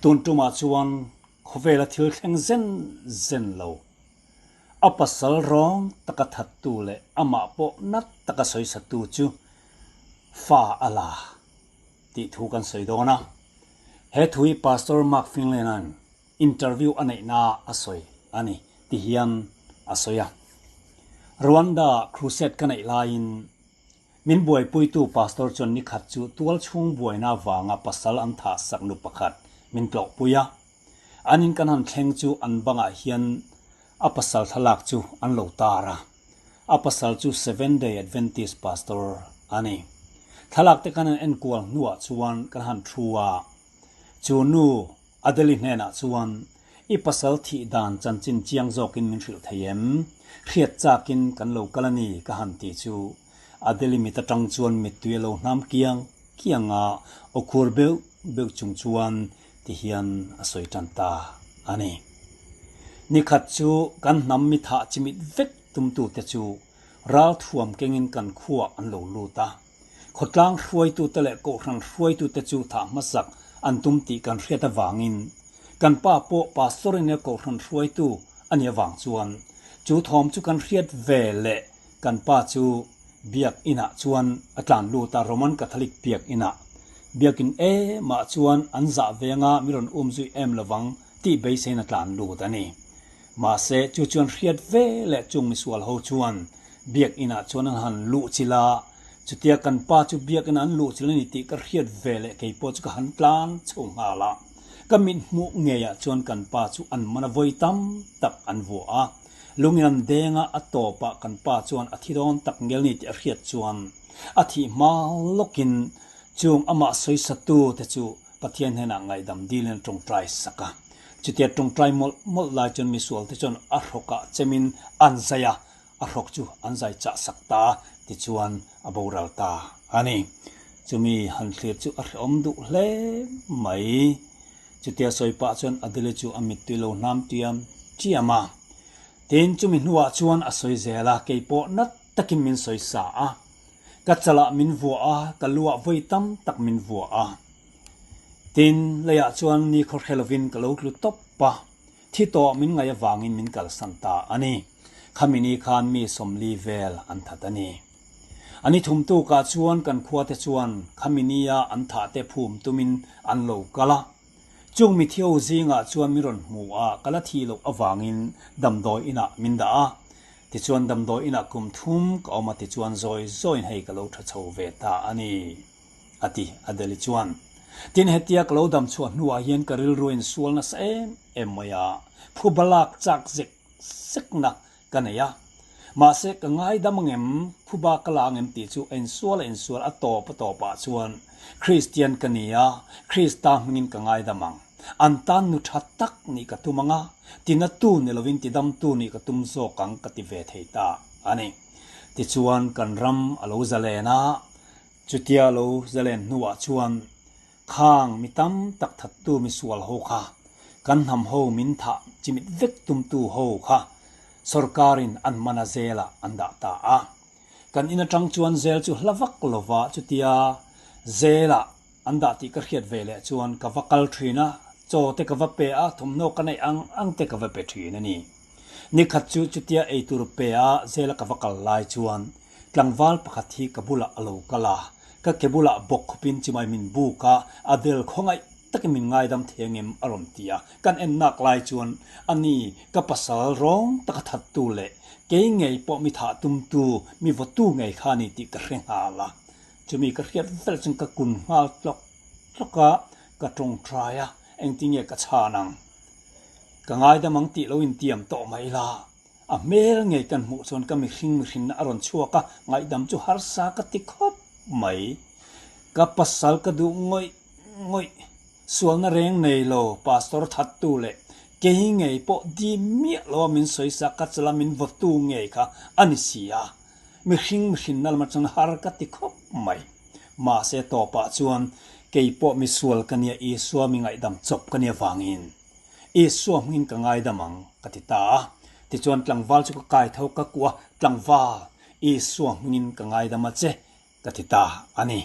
Tun tumah chuan khawvela thil thleng zen zen lo, a pasal rawng taka thattu leh amah pawh nat taka sawisatu chu fa a la tih thu kan sawi dawn a. He thu hi Pastor Mark Finlay-a'n interview a neihna a sawi a ni ti hian a sawi a. Rwanda crusade ka neih laiin Min buaipuitu pastor chuan nikhat chu tualchhung buaina vanga pasal an thah sak nu pakhat min tlawhpui a. An in kan han thleng chu an bangah hian a pasal thlalak chu an lo tar a. A pasal chu Seventh Day Adventist pastor a ni. Thlalak te kan han enkual hnuah chuan kan han thu a. Chu nu Adeli hnenah chuan, I pasal thih dan chanchin chiang zawkin min hrilh thei em? Hriat chakin kan lo kal a ni, ka han ti chu. Adeli mit atang chuan mittui a lo hnam kiang kiang a, aw khur beuh beuh chung chuan ti hian a sawi tan ta a ni. Nikhat chu kan hnam mi thah chimit vek tumtute chu ralthuam kengin kan khuah an lo lut a. Khawtlang hruaitute leh kohhran hruaitute chu thah hmasak an tum tih kan hriat avangin kan pa pawh pastor ina kohhran hruaitu a nih avang chuan chu thawm chu kan hriat ve leh kan pa chu biak inah chuan a tlan lut a, Roman Catholic biak inah. Biakin emah chuan an zah venga mi rawn um zui em lovang tih beiseiin a tlan lut a ni. Mahse chu chuan hriat ve leh chung misual ho chuan Biak inah chuan an han luh chilh a, chutia kan pa chu biak inah an luh chilh a ni tih ka hriat ve leh kei pawh chu ka han tlan chho nghal a. Ka mit hmuh ngeiah chuan kan pa chu an man a vawi tam tak an vuah a. Lungin an deng a, a tawpah kan pa chuan a thi dawn tak ngel ni tih a hriat chuan a thih hma lawkin chung amah sawisatu te chu Pathian hnenah ngaihdam dilin a tawngtai sak a. Chutia tawngtai mawlh mawlh lai chuan misualte chuan a hrawkah chemin an zai a, a hrawk chu an zai chah sak ta tichuan a boral ta a ni. Chumi han thlir chu a hrehawm duh hle mai. Chutia sawi pah chuan Adele chu a mittui lo hnam tiam tiam a. Tin, chumi hnuah chuan a sawi zel a, kei pawh nat takin min sawi sa a. Ka chalah min vuah a, ka luah vawi tam tak min vuah a. Tin, leiah chuan ni khawhre lovin ka lo tlu tawp a. Thi tawh min ngaih avangin min kalsan ta a ni. Khami ni khan mi 40 vel an that a ni. A ni thum tukah chuan kan khuate chuan khami nia an thahte phum tumin an lo kal a. Chung mithiau zingah chuan min rawn hmu a, ka la thih loh avangin damdawi inah min dah a. Tichuan damdawi inah kum thum ka awm a tichuan zawi zawiin hei ka lo tha chho ve ta a ni. A ti a Deli chuan. Tin hetia ka lo dam chhuah hnuah hian ka rilru in sual nasa em em mai a, phuba lak chak zek zekna ka nei a. Mahse ka ngaidam angem, phuba ka la angem tih chu a insual a insual a tawp a tawpah chuan Kristian ka ni a, Krista hmingin ka ngaidam ang. An tan nu tha tak nih ka tum ang a, tinatu ni lovin tidamtu nih ka tum zawk ang ka ti ve thei ta a ni. Tichuan kan ram a lo zalen a, Chutia lo zalen hnuah chuan khang mi tam tak thattu misual ho kha, kan hnam ho min thah chimit vek tumtu ho kha sorkarin an man a zelah an dah ta a. Kan in atang chuan zel chu hla vak lova chutia zelah an dah tih ka hriat ve leh chuan ka va kal thin a, chaw te ka va pe a, thawmhnaw ka neih ang ang te ka va pe thin a ni. Nikhat chu chutia eitur pe a zela ka va kal lai chuan Tlangval pakhat hi ka bulah a lo kal a, ka ke bulah bawk khawpin chimai min buk a, a bel khawngaih takin min ngaidam thei angem a rawn ti a, kan en nak lai chuan a ni ka pasal rawng taka thattu leh kei ngei pawh mi thah tumtu, mi vawtu ngei kha a ni tih ka hre nghal a, chumi ka hriat vel chuan ka kun nghal tlawk tlawk a, ka tawngtai a, engtinge ka chhan ang? Ka ngaidam ang tih lo intiam tawh mai la. A hmel ngei kan hmuh chuan ka mihring mihrinna a rawn chhuak a, ngaihdam chu harsa ka ti khawp mai. Ka pasal ka duh ngawih ngawih, sualna reng nei lo pastor thattu leh kei ngei pawh di miah lo a min sawisa ka chala min vawtu ngei kha a ni si a, mihring mihrinna lam atang har ka ti khawp mai. Mahse tawpah chuan kei pawh misual ka nia Isua mi ngaihdam chawp ka nia vangin. Isua hmingin ka ngaidam ang, ka ti ta a. Tichuan tlangval chu ka kai tho ka kuah a, Tlangval, Isua hmingin ka ngaidam a che, ka ti ta a ni.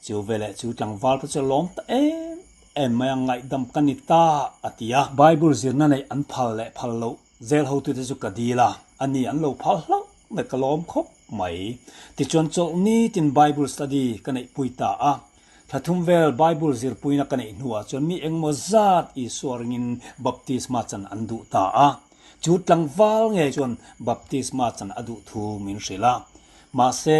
Chu veleh chu tlangval pawh chu a lawm ta em em mai a, ngaihdam ka ni ta, a ti a. Bible zirna neih an phal leh phal loh zel hotute chu ka dil a, a ni an lo phal hlauh mai ka lawm khawp mai. Tichuan chawlh nitin Bible study ka neihpui ta a, thla thum vel Bible zirpuina ka neih hnuah chuan mi engmaw zat Isua ringin baptisma chan an duh ta a. Chu tlangval ngei chuan baptisma chan a duh thu min hrilh a. Mahse,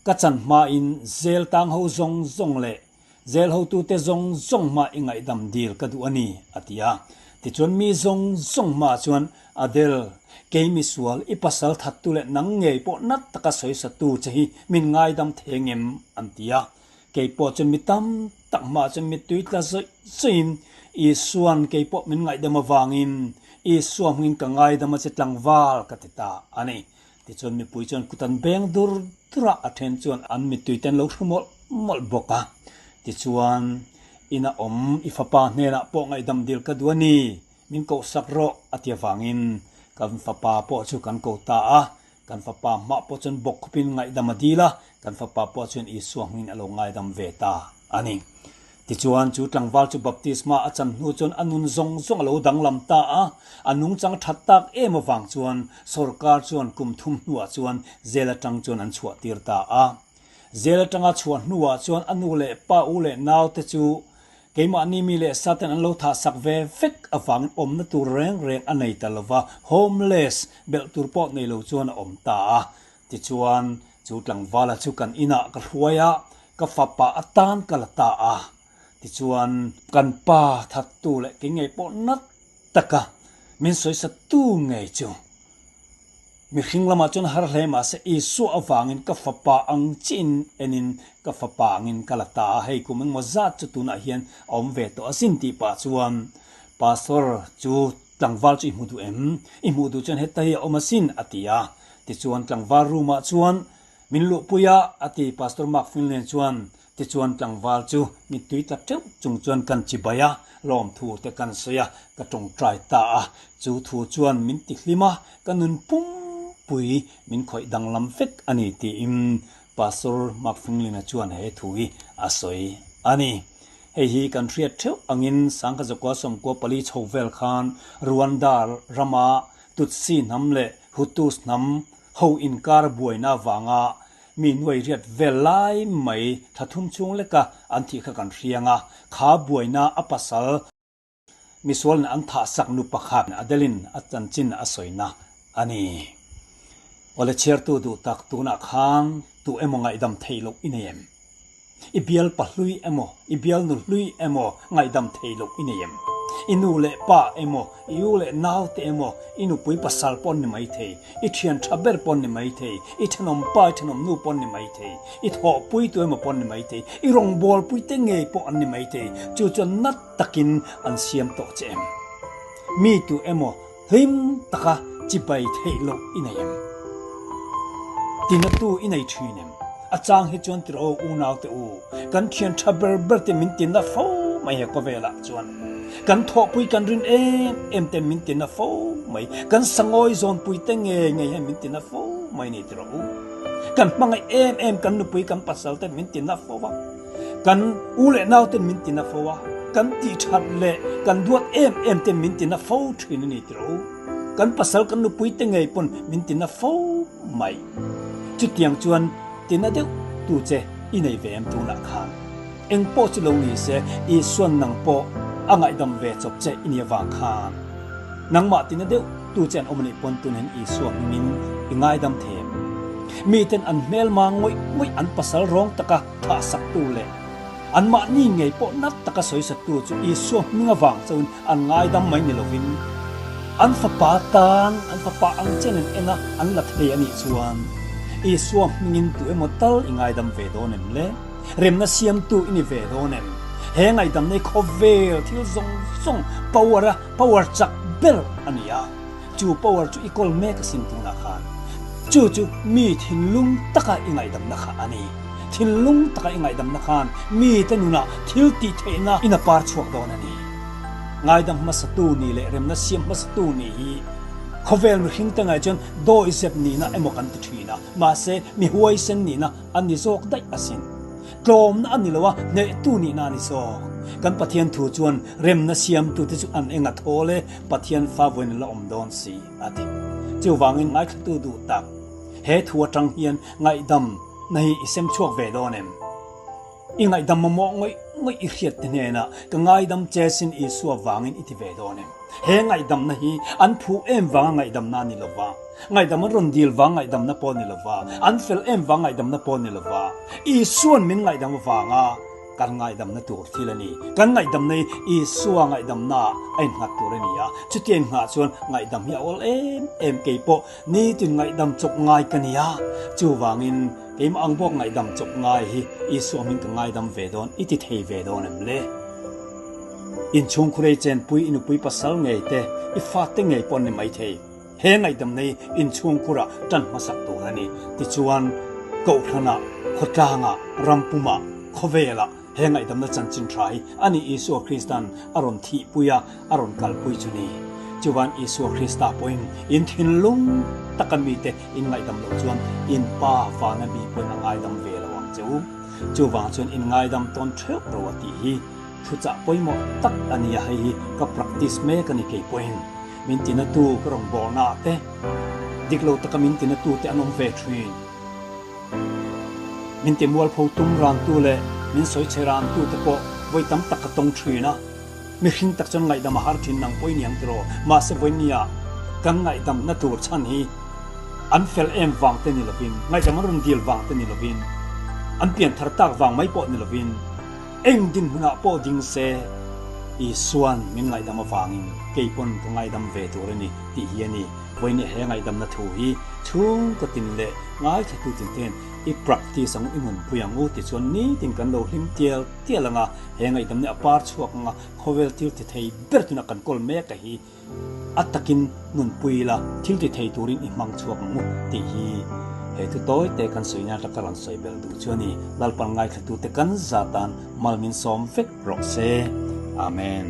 ka chan hmain zel tang ho zawng zawng leh zel hotute zawng zawng hma i ngaihdam dil ka duh a ni, a ti a. Tichuan mi zawng zawng hmaah chuan, Adel, kei misual, i pasal thattu leh nang ngei pawh nat taka sawisatu che hi min ngaidam thei ngem? an ti a. Kei pawh chuan mi tam tak hmaah chuan mittui tla zawih zawih in, Isua'n kei pawh min ngaihdam avangin Isua hmingin ka ngaidam a che tlangval ka ti ta a ni. Tichuan mipui chuan kut an beng dur dur a, a then chuan an mittui te an lo hru mawlh mawlh bawk a. Tichuan, ina awm i fapa hnenah pawh ngaihdam dil ka duh a ni, min kohsak rawh a ti avangin kan fapa pawh chu kan ko ta a. Kan fapa hmah pawh chuan bawk khawpin ngaihdam a dil a, kan fapa pawh chuan Isua hmingin a lo ngaidam ve ta a ni. Tichuan, chu tlangval chu baptisma a chan hnu chuan a nun zawng zawng a lo danglam ta a, a nungchang that tak em avang chuan sorkar chuan kum thum hnuah chuan jail atang chuan an chhuah tir ta a. Jail atanga chhuah hnuah chuan a nu leh pa u leh naute chu Keimahni mi leh sa ten an lo thah sak ve vek avangin awmna tur reng reng a nei ta lova, homeless, belh tur pawh nei lo chuan a awm ta a. Tichuan, chu tlangvala chu kan inah ka hruai a, ka fapa atan ka la ta a. Tichuan, kan pa thattu leh kei ngei pawh nat taka min sawisatu ngei chu Mihring lamah chuan har hle mahse Isua avangin ka fapa ang chiin enin ka fapa angin ka la ta a, hei kum engmaw zat chu tunah hian a awm ve tawh asin tih pah chuan Pastor chu tlangval chu i hmu duh em? I hmuh duh chuan heta hi a awm asin a ti a. Tichuan tlangval room ah chuan Min luhpui a, a ti Pastor Mark Finlay chuan. Tichuan tlangval chu mittui tla teuh chung chuan kan chibai a, lawmthu te kan sawi a, ka tawngtai ta a. Chu thu chuan min ti hlim a, ka nun pumpui min khawih danglam vek a ni tiin Pastor Mark Finlay-a chuan he thu hi a sawi a ni. Hei hi kan hriat theuh angin Sangha Zakua Sawmkua pali chho vel khan Rwanda rama Tutsi hnam leh Hutus hnam Ho inkar buaina avanga mi nuai riat vel lai mai thla thum chhung leka an thih kha kan hriang a, kha buaina a pasal misualin an thah sak nu pakhat Adeline a chanchin a sawina a ni. Awle chhiartu duh tak tunah khan tu emaw ngaihdam theih loh i nei em? I bial pa hlui emaw, i bial nu hlui emaw ngaihdam thei loh i nei em? I nu leh pa emaw, i u leh nau te emaw, i nupui pasal pawh an ni mai thei, i thian tha ber pawh an ni mai thei, i thenawm pa, i thenawm nu pawh an ni mai thei, i thawhpui tu emaw pawh an ni mai thei, i rawngbawlpui te ngei pawh an ni mai thei, chu chuan nat takin an siam tawh che em? Mi tu emaw Hlim taka chibai theih loh i nei em? Tinatu i nei thin em? A chang hi chuan tir aw unau te u, kan thian tha ber ber te min tinna fo mai he khawvelah chuan. Kan thawhpui kan rin em em ten min tinna fo mai, kan sangawi zawnpui te ngei ngei hian min tinna fo mai ni tir aw u. Kan hmangaih em em kan nupui kan pasal ten min tinna fo a. Kan u leh nau ten min ti na fo a, kan tih that leh kan duat em em ten min ti na fo thin a ni tiro. Kan pasal kan nupui te ngei pawn min ti na fo mai. Chutiang chuan ti na deuh tu che i nei ve em tunah khan. Eng pawh chu lo ni se Isuan nang pawh a ngaihdam ve chawp che i ni avang khan. Nangmah ti na deuh tu che an awm a nih pawn tunah hian Isua hmingin i ngaidam thei em? Miten an hmelma ngawih ngawih an pasal rawng taka thah saktu leh anmahni ngei pawh nat taka sawisatu chu Isua hming avang chauhin an ngaidam mai ni lovin an fapa tan an fapa ang chen an en a, an la thei a nih chuan Isua hmingin tu emaw tal i ngaidam ve dawn em le? Remna siamtu i ni ve dawn em? He ngaihdamna hi khawvel thil zawng zawng power a power chak ber a ni a. Chu power chu i kawl mek asin tunah khan. Chu chu mi thinlung taka i ngaihdamna kha a ni. Thinlung taka i ngaihdamna khan mite nunah thil tih theihna in a par chhuak dawn a ni. Ngaidam hmasatu nih leh remna siam hmasatu nih hi khawvel mihringte ngaih chuan dawihzep nihna emaw kan ti thin a, mahse mi huaisen nihna a ni zawk daih asin. Tlawmna a ni lo a, hnehtu nihna a ni zawk. Kan Pathian thu chuan remna siamtute chu an eng a thawl e, Pathian fa vawiin an la awm dawn si, a ti. Chuvangin ngaithlatu duh tak, he thu atang hian ngaihdamna hi i sem chhuak ve dawn em? I ngaihdam mamawh ngawih ngawih i hriat te hnenah ka ngaidam che sin Isua vangin i ti ve dawn em? He ngaihdamna hi an phu em vanga ngaihdamna a ni lo va, ngaihdam an rawn dil vang ngaihdamna pawh a ni lo va, an fel em vang ngaihdamna pawh a ni lo va, Isua'n min ngaihdam avanga kan ngaihdamna tur thil a ni. Kan ngaihdamna hi Isua ngaihdamnaah a innghat tur a ni a, chutia innghah chuan ngaihdam hi a awl em em kei pawh nitin ngaihdam chawp ngai ka ni a, chuvangin keimah ang bawk ngaihdam chawp ngai hi Isua hming ka ngaidam ve dawn i ti thei ve dawn em le? Inchhungkhur ei chenpui i nupui pasal ngei te, i fate ngei pawh an ni maithei. He ngaihdam nei inchhungkhurah tan hmasak tur a ni. Tichuan, Kohhranah, khawtlangah, rampumah, khawvelah he ngaihdamna chanchin tha hi a ni Isua Krista'n a rawn thihpui a, a rawn kalpui chu ni. Chuvan Isua Krista pawhin in thinlung taka mite in ngaihdam loh chuan in Pa vana mi pawhin a ngaidam ve lo ang che u. Chuvang chuan in ngaidam tawn theuh ro a tih hi. Thuchah pawimawh tak a ni a, hei hi ka practice mek a ni kei pawhin. Min tinatu ka rawn bawlna ah te, dik lo taka min tinatu te an awm ve thin. Min ti mualpho tum rantu leh min sawi chhe rantu te pawh vawi tam tak ka tawng thin a. Mihring tak chuan ngaihdam a har thin nang pawhin i ang tiraw? Mahse vawinia kan ngaihdamna tur chhan hi an fel em vang te ni lovin, ngaihdam an rawn dil vang te ni lovin, an pianthar tak vang mai pawh ni lovin, Eng dinhmunah pawh ding se, Isua'n min ngaihdam avangin kei pawn ka ngaidam ve tur a ni tih hi a ni. Vawiin he ngaihdamna thu hi chhungkaw tin leh ngaithlatu tin ten i practice ang u, i nunpui ang u tichuan nitin kan lo hlim tial tial ang a, he ngaihdamna a par chhuak ang a, khawvel thil ti thei ber tunah kan kawl mek a hi. A takin nunpui ila thil ti thei turin i hmang chhuak ang u tih hi he thu tawi te kan sawi nan ka rawn sawi belh duh chu a ni. Lalpan ngaithlatute kan zatan mal min sawm vek rawh se. Amen.